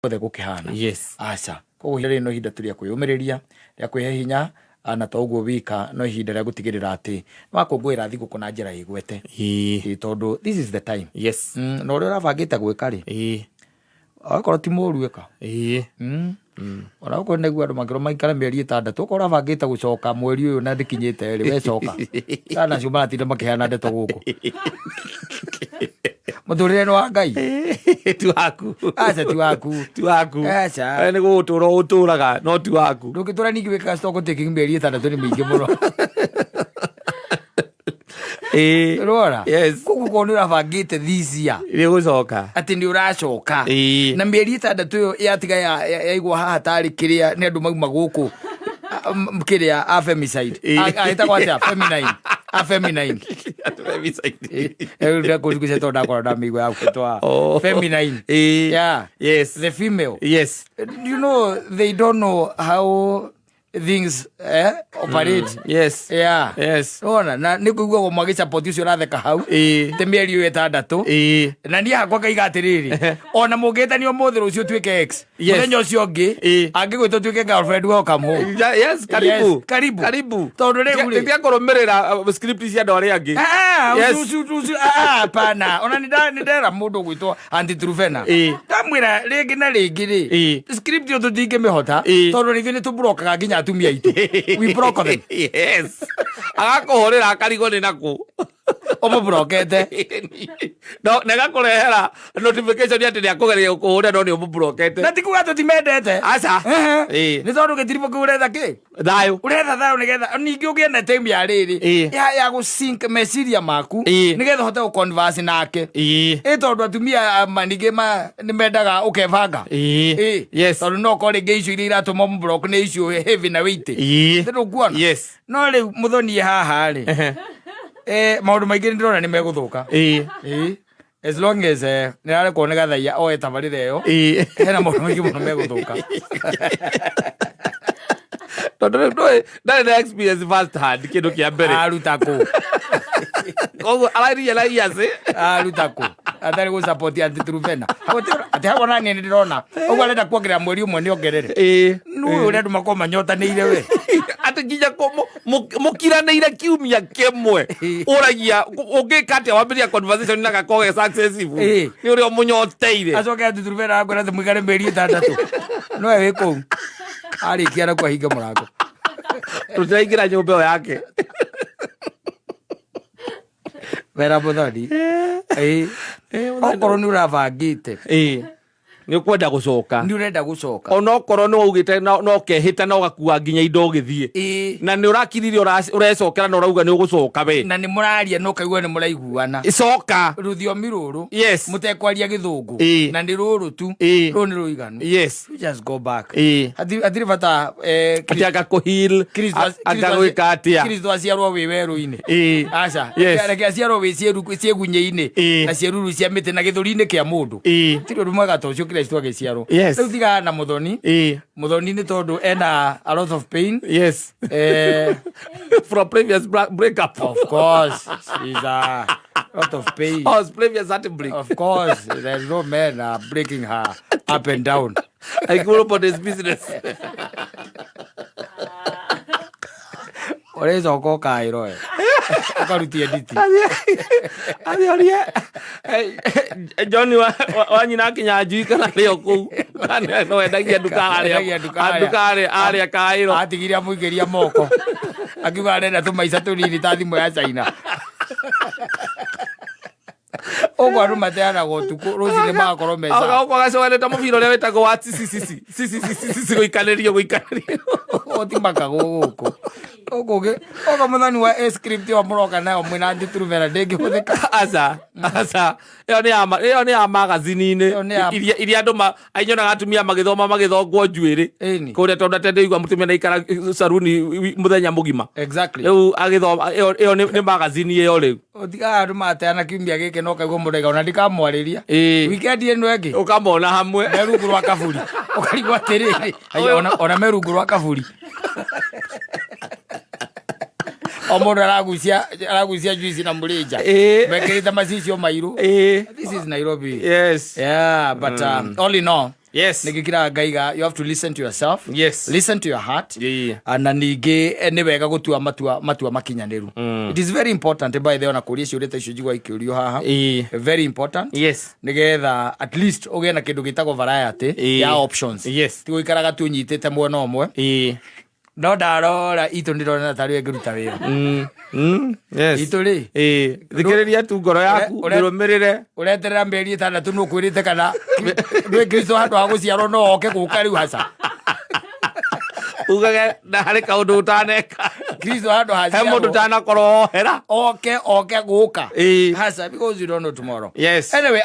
Guothe gũkĩhana. Yes. Aca, koguo rĩrĩ no ihinda tu rĩa kwĩyũmĩrĩria, rĩa kwĩhe hinya, na to ũguo wika, no ihinda rĩa gũtigĩrĩra atĩ nĩwakũngũĩra thigũkũ na njĩra ĩgwete. Ĩĩ, tondũ this is the time. Na ũrĩa ũrabangĩte gwĩka rĩ, okorwo ti mũru ĩka. Ona okorwo nĩguo andũ makĩrwo maikare mĩeri 6, okorwo ũrabangĩte gũcoka mweri ũyũ na ndĩkinyĩte rĩ, we coka. Kana acio maratinda makĩheana ndeto gũkũ. Mũtũrĩre nĩ wa Ngai. Ti waku. Aca, ti waku. Ti waku. Aca. Nĩ gũgũtũra ũtũraga no ti waku. Ndũngĩtũra ningĩ wĩkaga stock taking mĩeri 6 nĩ mĩingĩ mũno. Ũrona? Yes. Koguo korwo nĩ ũrabangĩte this year Nĩ gũcoka. Atĩ nĩ ũracoka. Na mĩeri 6 ĩyo yatiga yaigwo haha tarĩ kĩrĩa nĩ andũ mauma gũkũ kĩrĩa a femicide. Ĩtagwo atĩa? Feminine. A feminine. Ndakũrigucia tondũ ndakorwo ndamĩigua ya gwĩtwa feminine. Yeah. The female. You know, they don't know how things operate. Yeah. Ona na nĩ kũiguagwo magĩcapoti ũcio ũratheka hau. Te mĩeri ĩyo 6. Na niĩ hakwa ngaiga atĩrĩrĩ, ona mũngĩtania ũmũthĩ, rũciũ ũtuĩke ex. Mũthenya ũcio ũngĩ angĩgwĩta ũtuĩke girlfriend, welcome home. Yes, karibu. Yes, karibu. Karibu. Tondũ rĩu rĩ- Tiakũrũmĩrĩra script cia andũ arĩa angĩ. Ah, ucu, ah, hapana. Ona nĩ ndera mũndũ ũgwĩtwo Aunty Trufena. Ndamwĩra rĩngĩ na rĩngĩ rĩ, script ĩyo tũtingĩmĩhota tondũ nithuĩ nĩ tũbrokaga nginya atumia aitũ. We block them. Yes, agakũhũrĩra akarigwo nĩ nakũ. Ũmũbrokete. No na gakũrehera notification atĩ nĩ akũgeria gũkũhũrĩra no nĩ ũmũbrokete. Na ti kuga tũtimendete. Aca. Ehe. Nĩ tondũ gĩtiribũ kĩu ũretha kĩ? Thayũ. Ũretha thayũ nĩgetha ningĩ ũgĩe na time ya rĩrĩ ya gũ-sync meciria maku nĩgetha ũhote gũ-converse nake. Ĩ tondũ atumia ningĩ nĩ mendaga ũkebanga. Tondũ no ũkorwo rĩngĩ icio iria iratũma ũmũblock nĩ icio heavy na weight. Nĩ ndũkuona? Yes. No rĩu mũthoni haha rĩ, maũndũ maingĩ nĩ ndĩrona nĩ megũthũka. Ĩĩ. As long as nĩ arekwo nĩ gathaia oe tabarĩra ĩyo, hena maũndũ maingĩ mũno megũthũka. Tondũ rĩu ndũĩ ndarĩ na experience first hand kĩndũ kĩa mbere. Aruta kũ? Koguo araria na iacĩ. Aruta kũ atarĩ gũ support Aunty Trufena? Atĩ hau ona niĩ nĩ ndĩrona ũguo arenda kuongerera mweri ũmwe, nĩ ongerere. Nĩ ũrĩa andũ makorwo manyotanĩire we. Atĩ nginya mũkiranĩire kiumia kĩmwe, ũragia ũngĩka atĩa wambĩrĩria conversation na gakorwo ge successful? Nĩ ũrĩa ũmũnyoteire. Acoke Aunty Trufena akwĩra atĩ mũikare mĩeri 6 nowe wĩ kũu arĩkia na kwahinga mũrango. Tũtiraingĩra nyũmba ĩyo yake. Wera mũthoni. Ĩĩ. Okorwo nĩ ũrabangĩte, Nĩ ũkwenda gũcoka, nĩ ũrenda gũcoka, onokorwo nĩ waugĩte no ũkehĩta na ũgakua nginya indo ũgĩthiĩ, na nĩ ũrakiririe ũrecokera na ũrauga nĩ ũgũcoka we. Na nĩ mũraria na ũkaigua nĩ mũraiguana. Coka. Rũthiomi rũrũ mũtekwaria gĩthũngũ, na nĩ rũrũ tu, rũrũ nĩ rũiganu. You just go back. Hatirĩ bata Atĩ anga kũheal, anga gwĩka atĩa. Kristo aciarwo wĩ werũ-inĩ. Aca. Reke aciarwo wĩ ciĩgunyĩ-inĩ na ciĩruru cia mĩtĩ na gĩthũri-inĩ kĩa mũndũ. Tirĩ ũndũ mwega ta ũcio Kristo agĩciarwo. Rĩu tigana na mũthoni. Mũthoni nĩ tondũ ena a lot of pain. From previous breakup. Of course she's a lot of pain. Oh, previous heartbreak. Of course there's no men are breaking her up and down. I grew up on this business. Ũrĩcoka ũkaĩrwo we ũkarutia nditi. Athiorie John wa nyina akinya njui kana rĩ o kũu. Kana no endagia nduka harĩa. Endagia nduka harĩa. Nduka harĩa harĩa Kaĩro. Atigire amũikĩria moko akiuga arenda tũmaica tũnini ta thimũ ya China. Ũguo andũ mateanaga ũtukũ, rũcinĩ magakorwo meca. Agoka gacoganĩte ta mũbira ũrĩa wĩtagwo wa CCCC. CCCC gũikanĩrio gũikanĩrio. Ũtimakagwo gũkũ gũkũ oka mũthoni wa script ĩyo mũroka nayo mwĩna Aunty Trufena ndĩngĩhũthĩka. Aca, aca. Ĩyo nĩ ya ĩyo nĩ ya magazine-inĩ. Ĩyo nĩ ya- Iria andũ ainyonaga atumia magĩthoma magĩthongwo njuĩrĩ. Kũrĩa tondũ atĩ ndĩigua mũtumia nĩaikara caruni mũthenya mũgima. Rĩu agĩthoma ĩyo nĩ magazine ĩyo rĩu. Ũtigaga andũ mateana kiumia gĩkĩ no kaigua mũndũ ona ndikamwarĩria. Weekend ĩno ĩngĩ ũkamona hamwe me rungu rwa kaburi, ũkarigwo atĩrĩrĩ, aya, ona me rungu rwa kaburi o mũndũ aragucia juice na mũrĩnja, mekĩrĩte macicio mairũ. This is Nairobi. Yeah, but all in all Nä ngä kiraga ngaiga you have to listen to yourself, listen to your heart. Na ningĩ nĩ wega gũtua matua makinyanĩru. It is very important, by the way, ona kũria ciũria ta icio njigua ikĩũrio haha. Very important, nĩgetha at least ũgĩe na kĩndũ gĩtagwo variety ya options, ti gũikaraga tu ũnyitĩte mwena ũmwe. No ndarora itũ ndĩrona tarĩ ĩngĩruta wĩra. Itũ rĩ, Thikĩrĩria tu ngoro yaku, mĩrũmĩrĩre. Ũreterera mĩeri 6 nũ kwĩrĩte kana ndwĩ Kristo handũ ha gũciarwo no oke gũka rĩu haca. Ugage na harĩ kaũndũ ũtaneka. Kristo handũ ha He mũndũ ciarwo ũtanakorwo ohera. oke gũka haca, because you don't know tomorrow. Anyway.